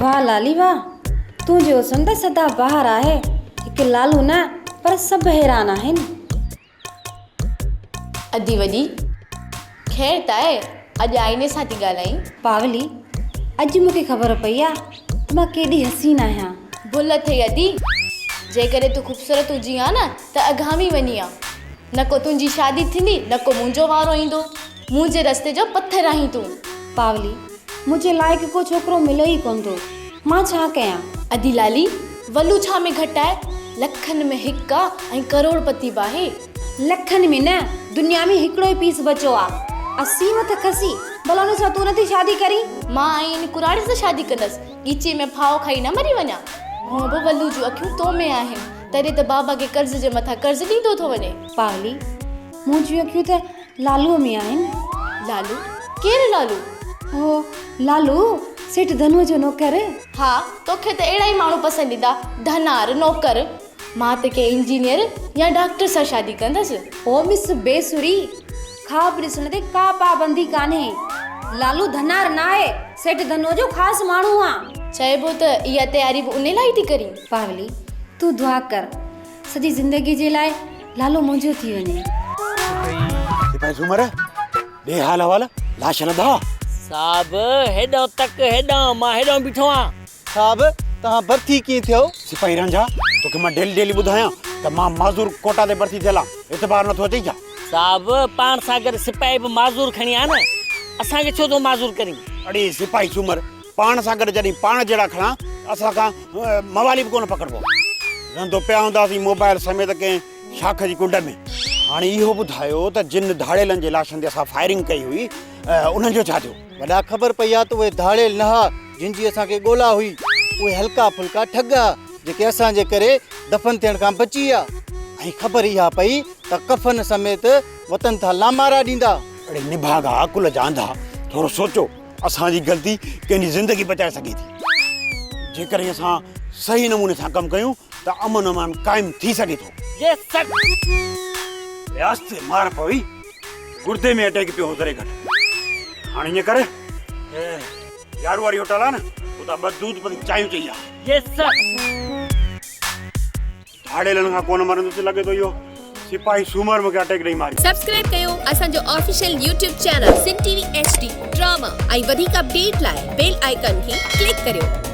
واهه لالي واهه، تنهنجو حسن ته سدا بهار آهي. هڪ لالو نه پر سڀ حيران آهن. ادي وڏي، خير ته آهي، اڄ آئيني سان ٿي ڳالهائين؟ پاولي، اڄ مون کي خبر پئي آ ته مان ڪيڏي حسين آهيان. ڀل اٿئي ادي، جيڪڏهن تون خوبصورت هجين ها نه ته اگهامي وڃين ها. نه ڪو تنهنجي شادي ٿيندي نه ڪو منهنجو وارو ايندو. منهنجي رستي جو پٿر آهين تون. پاولي، منهنجي لائق ڪو ڇوڪرو ملي ئي ڪونه ٿو. مان ڇا ڪيان؟ ادي لالي، ولو ڇا ۾ گهٽ آهي؟ لکن ۾ هڪ آ ۽ ڪروڙ پتي به آهي. لکن ۾ نه، دنيا ۾ هڪڙو ئي پيس بچو آ. اسين مٿ کسي، ڀلا ان سان تون نٿي شادي ڪرين؟ مان ۽ ان ڪراڙي سان شادي ڪندس، ڳچيء ۾ ڦاهو کائي نه مري وڃان. هونء به ولو جون اکيون تو ۾ آهن، تڏهن ته بابا کي قرض جي مٿان قرض ڏيندو ٿو وڃي. پاولي، منهنجون اکيون ته لالوء ۾ آهن. لالو؟ ڪير لالو؟ هو لالو، سيٺ ڌنوء جو نوڪر. ها، توکي ته اهڙا ئي ماڻهو پسند ايندا، ڌنار نوڪر. مان ته ڪنهن انجنيئر يا ڊاڪٽر سان شادي ڪندس. او مس بي سري، خواب ڏسڻ تي ڪا پابندي ڪانهي. لالو ڌنار ناهي، سيٺ ڌنوء جو خاص ماڻهو آ. چئبو ته اها تياري به انهي لاء ئي ٿي ڪرين. پاولي، تون دعا ڪر، سڄي زندگي جي لاء لالو منهنجو ٿي وڃي. سپاهي سومر، ڏي حال احوال، لاش لڌا؟ صاحب، هيڏانهن تڪ، هيڏانهن، مان هيڏانهن بيٺو آهيان. صاحب، توهان ڀرتي ڪيئن ٿيو؟ سپاهي رانجها، توکي مان ڊيلي ڊيلي ٻڌايان ته مان معذور ڪوٽا تي ڀرتي ٿيل آهيان، اعتبار نٿو اچئي ڇا؟ صاحب، پاڻ سان گڏ سپاهي به معذور کڻي آ نه، اسان کي ڇو ٿو معذور ڪرين؟ اڙي سپاهي سومر، پاڻ سان گڏ جڏهن پاڻ جهڙا کڻان ته اسان کان موالي به ڪونه پڪڙبو. رهندو پيا هونداسين موبائل سميت ڪنهن شاخ جي ڪنڊ ۾. هاڻي اهو ٻڌايو ته جن ڌاڙيلن جي لاشن تي اسان فائرنگ ڪئي هئي انهن جو ڇا ٿيو؟ وڏا خبر پئي آ ته اهي ڌاڙيل نه ها جن جي اسان کي ڳولا هئي. اهي هلڪا ڦلڪا ٺڳ ها جيڪي اسان جي ڪري دفن ٿيڻ کان بچي ويا. ۽ خبر اها پئي ته ڪفن سميت وطن ٿا لامارا ڏيندا. اڙي نڀاڳا عقل جا انڌا ٿورو سوچو. اسان جي غلطي ڪنهن جي زندگي بچائي سگهي ٿي. جيڪڏهن اسان صحيح نموني سان ڪم ڪيون ته امن امان قائم ٿي سگهي ٿو. Yes sir. رياست تي مار پوي، گردي ۾ اٽيڪ پيو هو ذري گهٽ. هاڻي ائين ڪر، يارو واري هوٽل آ نه، اتان ٻه دودھ پتي چانهيون چئي آ. Yes sir. ڌاڙيلن کان ڪونه مرندس لڳي ٿو اهو سپاهي سومر مونکي اٽيڪ ڏئي ماريو. سبسڪرائب ڪيو اسان جو official YouTube channel Sindh T V H D drama ۽ وڌيڪ اپڊيٽ لاء بيل آئيڪان کي ڪلڪ ڪريو.